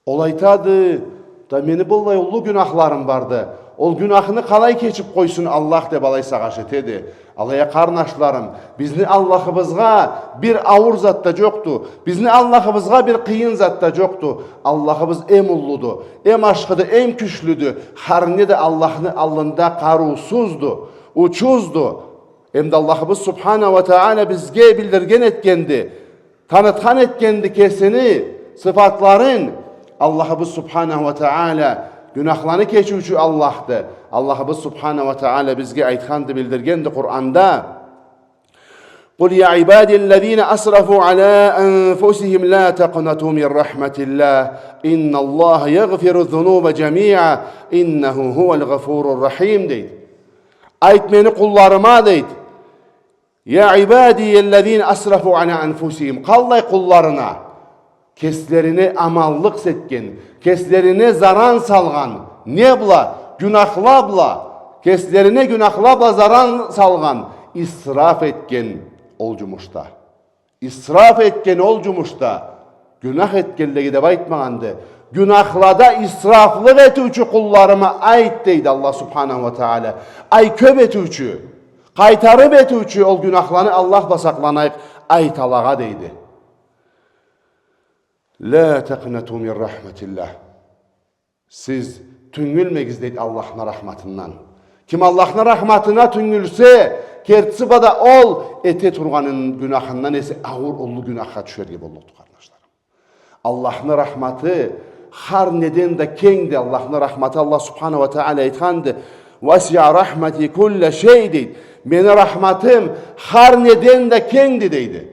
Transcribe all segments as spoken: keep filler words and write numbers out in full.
Ол айтады: «Да мени быллай уллу гюнахларым барды. Ол гюнахны къалай кечип къойсун Аллах?» — деп алай сагъыш этеди. Алай а, къарнашларым, бизни Аллахыбызгъа бир ауур зат да джокъду. Бизни Аллахыбызгъа бир къыйын зат да джокъду. Аллахыбыз эм уллуду, эм ашхыды, эм кючлюдю. Хар не да Аллахны аллында къарыусузду, учузду. Эм да Аллахыбыз Субханаху уа Тагъала бизге билдирген этгенди, танытхан этгенди кесини сыфатларын. Аллахыбыз Субханаху уа Тагъала гюнахланы кечиучю Аллахды. Аллахыбыз Субханаху уа Тагъала бизге айтханды, билдиргенди Къуранда: «قل يا عبادي الذين أسرفوا على أنفسهم لا تقنطوا من رحمة الله إن الله يغفر الذنوب جميعا إنه هو الغفور الرحيم», — дейди. Айт мени къулларыма, дейди. «يا عبادي الذين أسرفوا على أنفسهم». Къаллай къулларына? Кеслерине аманлыкъ этген, кеслерине заран салгъан, не бла? Гюнахла бла. Кеслерине гюнахла бла заран салгъан, исраф этген ол джумушда. Исраф этген ол джумушда. Гюнах этгенлеге деп айтмагъанды. Гюнахлада исрафлыкъ этиучю къулларыма айт, дейди Аллах Субханаху уа Тагъала. Ай, кёп этиучю, къайтарып этиучю ол гюнахланы Аллах бла сакъланайыкъ, айт алагъа, дейди. «لا تقنطوا من رحمة الله». Сиз тюнгюлмегиз, дейди, Аллахны рахматындан. Ким Аллахны рахматына тюнгюлсе, кертиси бла да ол эте тургъанын гюнахындан эсе ауур уллу гюнахха тюшерге боллукъду, къарнашларым. Аллахны рахматы хар неден да кенгди. Аллахны рахматы, Аллах Субханаху уа Тагъала айтханды: «وسع رحمتي كل شيء», — дейди. Мени рахматым хар неден да кенгди, дейди.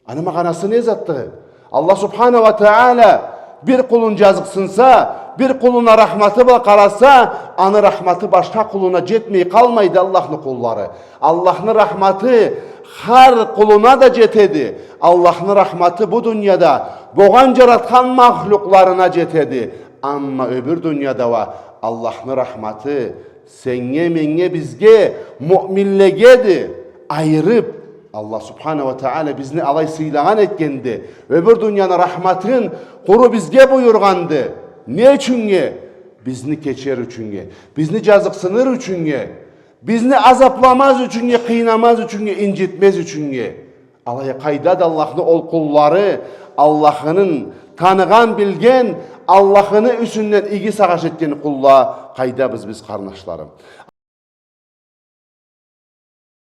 Аны магъанасы не затды? Аллах Субханаху уа Тагъала бир къулун джазыкъсынса, бир къулуна рахматы бла къараса, аны рахматы башха къулуна джетмей къалмайды Аллахны къуллары. Аллахны рахматы хар къулуна да джетеди. Аллахны рахматы бу дунияда богъан джаратхан махлукъларына джетеди. Амма ёбюр дунияда уа Аллахны рахматы сеннге, меннге, бизге, муъминлегеди. Айырып, Аллах Субханаху уа Тагъала бизни алай сыйлагъан этгенди. Ёбюр дунияны рахматын къуру бизге буюргъанды. Не ючюннге? Бизни кечер ючюннге, бизни джазыкъсыныр ючюннге, бизни азапламаз ючюннге, къыйнамаз ючюннге, инджитмез ючюннге. Алай а, къайдады Аллахны ол къуллары, Аллахыны таныгъан, билген, Аллахыны юсюнден иги сагъыш этген къулла, къайдабыз биз, къарнашларым?